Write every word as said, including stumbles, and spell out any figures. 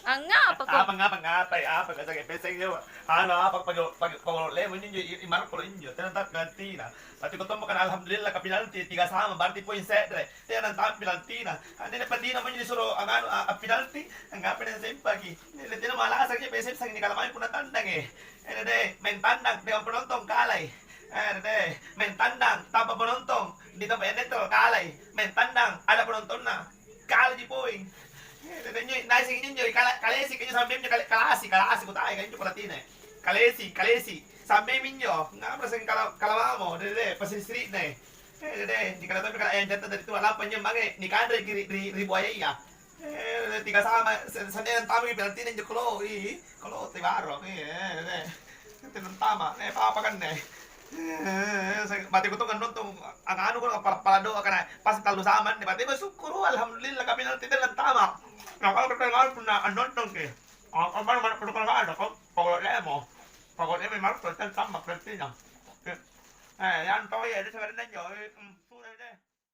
Angngapa ko? Apa ngapa ngapai apa ka sage peseng yo. Anu apa pagi pagi polo lemo injo i marko injo tena tak gantina. Berarti ko tommo kan alhamdulillah ka penalti tiga sama berarti poin se're. Tena nang tampi lantina. Ande ne patina mo disuruh anganu a penalti. Ngapa ne sempaki. Ne tena malasang je peseng sang ni kalamai punna tandang eh. Ede deh main tandang dengan penonton kalai. Ede deh main tandang tanpa penonton di tempat yang netral kalai. Main tandang ada penontonnya. Kalaji poeng. Eh, tete nyo-, naiseng injo, kala-, kalesi, kayaknya sampai injo kale-, kalasi, kalasi, kutai, kan injo pelatihna. Kalesi, kalesi. Sampai minjo, ngapa seng kala-, kalamamo, dede, pasiri-sirina. Eh, dede, dikala tapi kala yang jatuh dari tua lampa injo mange, nikanre ri, ri, ri buaya iya. Eh, dede, tiga sama, se-, sendiri tama pelatihna injo kolo, ih, kolo, tebaro, eh, dede. Tenang tama, eh, apa kan, eh. Eh, saya mati kutongan nonton, anganu ko pala-pala doa kana pas tallu sama anne, mati bersyukur, alhamdulillah kami nanti tenang tama. Nah, kalau kita ngal punna nonton ke. Apa mana mana perlu kalau ada kok, pokok lemo. Pokok lemo malu tuh tama berarti nah. Eh, yang tahu ya, dia sebenarnya jauh, eh, em, sudah deh.